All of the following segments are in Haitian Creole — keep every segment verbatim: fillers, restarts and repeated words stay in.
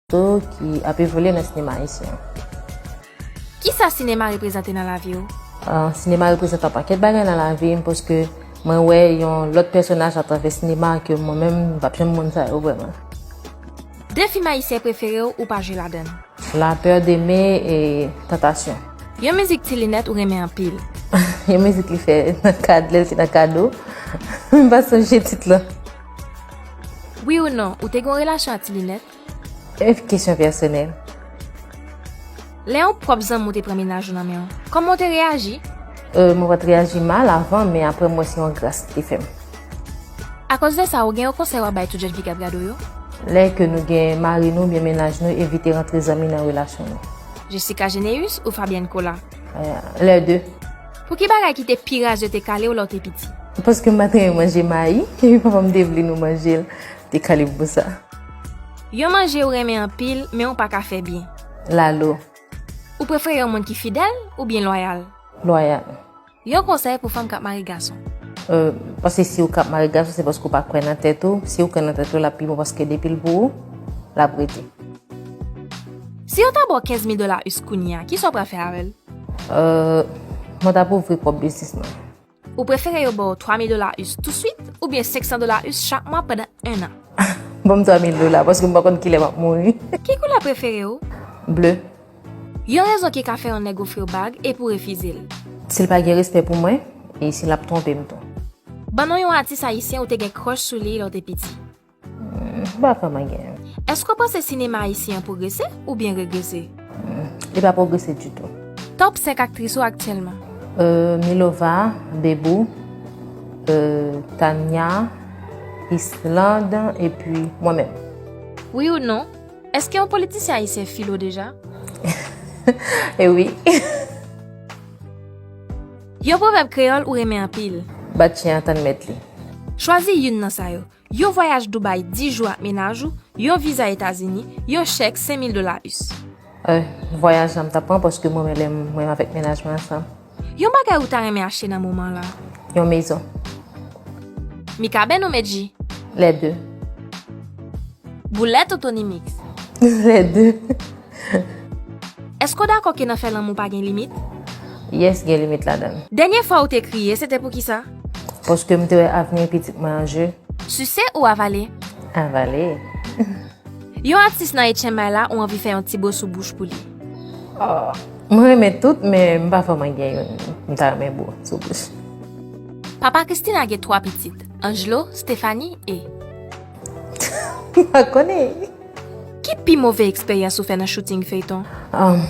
tou ki ap evolye nan sinema ayisyen an. Kisa sinema reprezante nan lavi w? Ah, sinema reprezante yon pakèt bagay nan lavi m, paske mwen wè yon lòt pèsonaj atravè sinema ke mwen menm m p ap janm wè sa yo vrèman. De fim ayisyen prefere w ou pa jwe ladan l? La peur d'aimer e Tentation. Yon mizik Ti Linèt ou renmen anpil? Yon mizik li fè nan kad, lè l te nan kado. M pa sonje tit lan. Wi ou non, ou te gen yon relasyon ak Ti Linèt? E kesyon pèsonèl. Lè yon pwòp zanmi w te pran mennaj ou nan men w, kòman w te reyaji? Euh, mwen pa t reyaji mal avan, men apre m wè se yon gras li te fè m. Akoz de sa, ou gen yon konsèy w ap bay tout jèn fi k ap gade w yo? Lè ke nou gen mari nou oubyen mennaj nou, evite rantre zanmi nan relasyon nou. Jessica Généus ou Fabienne Colas? Euh, les deux. Pou ki bagay ki te pi raz yo te kale w lè w te piti? Paske m pa t renmen manje mayi, epi papa m te vle nou manje l, te kale m pou sa. Yon manje ou renmen anpil, men ou pa ka fè byen? Lalo. Ou prefere yon moun ki fidèl oubyen lwayal? Lwayal. Yon konsèy pou fanm k ap mare gason? Euh, paske si w k ap mare gason, se paske w pa kwè nan tèt ou. Si w kwè nan tèt ou, l ap pi bon, paske depi l pou ou, l ap rete. Si yo ta ba w kenz mil dola us kounye a, kisa w pral fè avè l? Euh, mwen t ap ouvri pwòp biznis mwen. Ou prefere yo ba w twa mil dola us touswit oubyen senk san dola us chak mwa pandan en an? Ban m twa mil dola, paske m pa konn kilè m ap mouri. Ki koulè prefere w? Ble. Yon rezon ki ka fè yon nèg ofri w bag epi w refize l? Si l pa gen respè pou mwen, e si l ap twonpe m tou. Ban nou yon atis ayisyen ou te gen crush sou li lè w te piti? M pa vrèman gen. Èske w panse sinema ayisyen an pwogrese oubyen regrese? Li pa pwogrese ditou. Top senk aktris ou aktyèlman? Euh, Milova, Bebou, euh, Tania, Islande, epi mwen menm. Wi ou non? Èske yon politisyen ayisyen file w deja? E wi. Yon pwovèb kreyòl ou renmen anpil? Bat chen an tann mèt li. Chwazi youn nan sa yo. Yon vwayaj Dubai dis jou ak mennaj ou, yon viza Etazini, yon chèk senk mil dola us. Euh, vwayaj la m t ap pran paske mwen menm lè mwen avèk mennaj mwen ansanm. Yon bagay ou ta renmen achte nan moman la? Yon mezon. Mikaben ou Medji? Les deux. Boulèt ou Tony Mix? Les deux. Èske w dakò ke nan fè lanmou pa gen limit? Yes, gen limit ladan l. Dènye fwa ou te kriye, se te pou kisa? Paske m te wè avni pitit mwen an je. Sise ou avale? Avale. Yon atis nan H M I la ou anvi fè yon ti bo sou bouch pou li? Oh. Mwen renmen tout, men m pa vrèman gen youn m ta renmen bo sou bouch. Papa Christina gen twa pitit, Angelo, Stephanie e. M pa konnen. Ki pi move eksperyans ou fè nan shooting feyton? Um,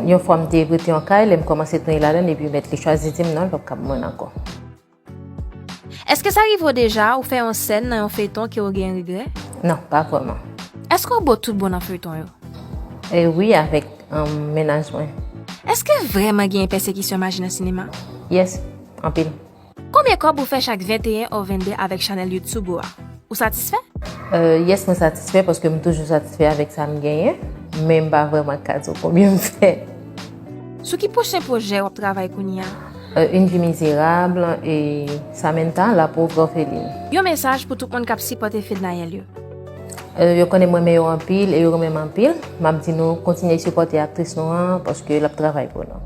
yon fwa m te rete yon kay, lè m kòmanse tounen ladan l, epi mèt li chwazi di m non, l p ap kab mwen ankò. Èske sa rive w deja ou fè yon sèn nan yon feyton ke w gen regrè? Non, pa vrèman. Èske w bo tout bon nan feyton yo? E wi, avèk um, mennaj mwen. Èske vrèman gen pèsekisyon maji nan sinema? Yes, anpil. Konbyen kòb ou fè chak venteyen ou vennde avèk chanèl YouTube ou a? Ou satisfè? Euh, yes, mwen satisfè paske m toujou satisfè avèk sa m genyen, men m pa vrèman ka di w konbyen m fè. Sou ki pwochen pwojè w ap travay kounye a? Euh, Une vie misérable e Samantha, la pauvre orpheline. Yon mesaj pou tout moun k ap sipòte Fednaelle yo. Euh, yo konnen m renmen yo anpil e yo renmen m anpil. M ap di nou kontinye sipòte aktris nou an paske l ap travay pou nou.